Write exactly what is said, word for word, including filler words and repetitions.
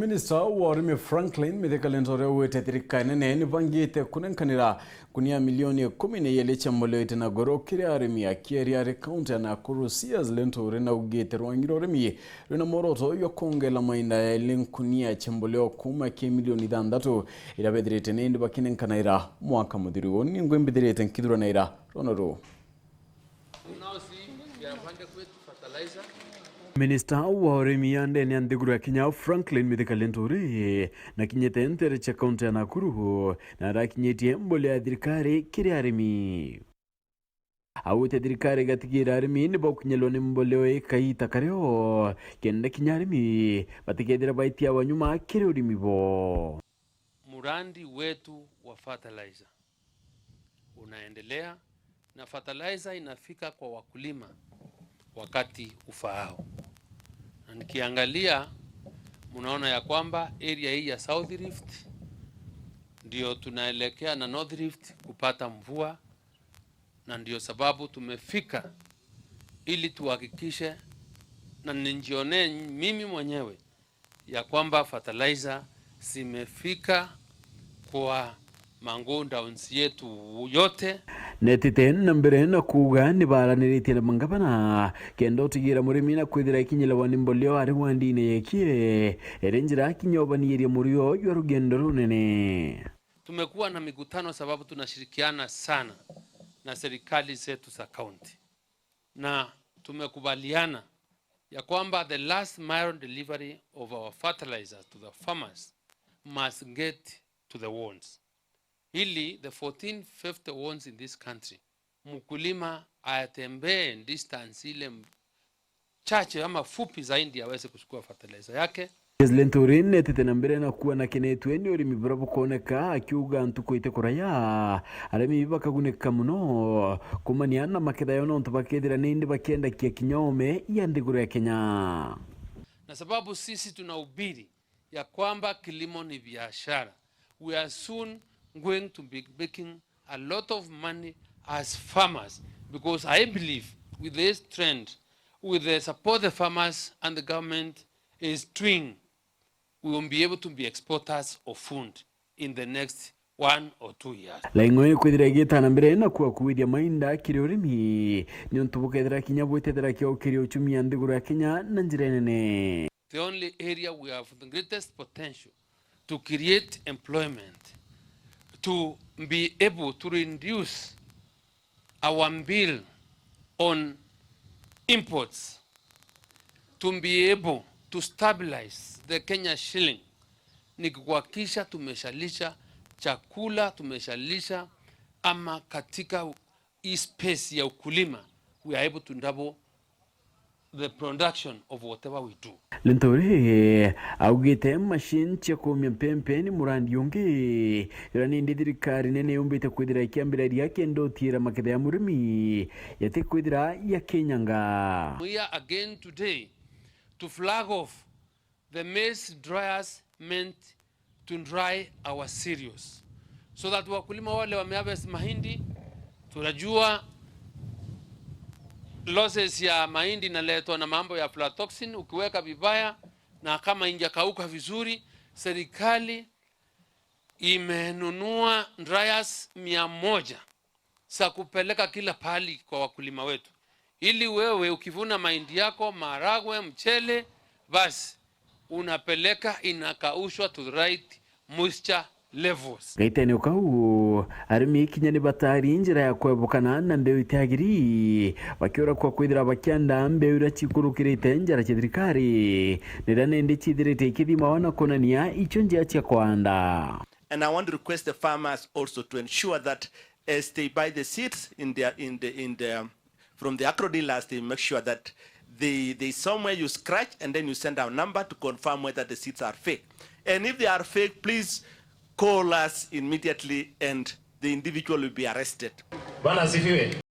Minista wa urimi Franklin Mithika Linturi augite thirikari nene nibangite kunenkanira nkunia milioni ikumi na iiri cia mboleo iti na goro kiri arimi. Akieria ari kaunti ya Nakuru, C S Linturi naugite rwangi rwa urimi rwina mworoto jwa kwongela mainda ya ili nkunia cia mboleo kuuma ki milioni ithanthatu iria bethirite nindi bakinenkanaira mwaka muthiru. Uni ningwi mbithirite nkithuranaira rwono ruu. Minista wa urimi ya ndene ya nthiguru ya Kenya, Franklin Mithika Linturi, nakinyite ntere cia kaunti ya Nakuru, na arakinyitie mboleo ya thirikari kiri arimi. Augite thirikari igatigira arimi ni bakukinyirwa ni mboleo ii kaita kario, kenda kinya arimi batikethira baitia wa nyuma kiri urimi bo. Murandi wetu wa fertilizer unaendelea na fertilizer inafika kwa wakulima wakati ufaao. Na nikiangalia, mnaona ya kwamba area hii ya South Rift ndio tunaelekea na North Rift kupata mvua, na ndio sababu tumefika ili tuhakikishe na nijionee mimi mwenyewe ya kwamba fertilizer zimefika kwa magondowns yetu yote. Netite na mbere na kuuga ni baraniritie na mangavana kenda utigira murimi na kwithira ikinyirwa ni mboleo ari wandine yekie, iri njira kinya ubaniiria murio jwa rugendo runene. Tumekuwa na mikutano sababu tunashirikiana sana na serikali zetu za kaunti, na tumekubaliana ya kwamba the last mile delivery of our fertilizers to the farmers must get to the wards, ili the fourteen fifty wards in this country, mkulima atembee distance ile m-, chache ama fupi zaidi aweze kuchukua fertilizer yake. Linturi netite na mbere na kuona kinetwe ni urimi buria bukoneka, akiuga ntuku itikuraya arimi bakagunika muno kumania na maketha yao, nontu bakethira nindi bakiendakia kinya ome ya nthiguru ya Kenya. Na sababu sisi tunahubiri ya kwamba kilimo ni biashara, we are soon going to be making a lot of money as farmers, because I believe with this trend, with the support the farmers and the government is doing, we will be able to be exporters of food in the next one or two years. Laing'o ikwithira igita na mbere na kuakuithia mainda kiri urimi, niuntu bukethira kinya bwitethera kiao kiri uchumi ya nthiguru ya Kenya na njira nene. The only area we have the greatest potential to create employment, to be able to reduce our bill on imports, to be able to stabilize the Kenya shilling, ni kuhakikisha tumeshalisha chakula, tumeshalisha ama katika hii space ya ukulima, we are able to double the production of whatever we do. Linturi augite machine cia kuumia mpempe ni murandi ungi, uria nindi thirikari nene yumbite kwithira ikiambiriria kenda utiira maketha ya murimi yati kwithira yakinyanga. We are again today to flag off the maize dryers meant to dry our cereals, so that wakulima wale wameharvest mahindi, tunajua losses ya mahindi inaletwa na mambo ya aflatoxin, ukiweka vibaya na kama injakauka vizuri. Serikali imenunua dryers mia moja za kupeleka kila pahali kwa wakulima wetu, ili wewe ukivuna mahindi yako, maharagwe, mchele, basi unapeleka, inakaushwa to the right moisture levels. Gaitene o kau, arimi kinya ni batari njira ya kwebukana na mbeu itiagiri, bakiura kwa kwithira bakianda mbeu iria cikurukirite njara cia thirikari, niria nindi cithirite ikithimawa na kuonania icio njia cia kwanda. And I want to request the farmers also to ensure that as they buy the seeds in their, in the, in the, from the agro dealers, they make sure that they, they somewhere you scratch and then you send a number to confirm whether the seeds are fake. And if they are fake, please call us immediately and the individual will be arrested. Bwana asifiwe.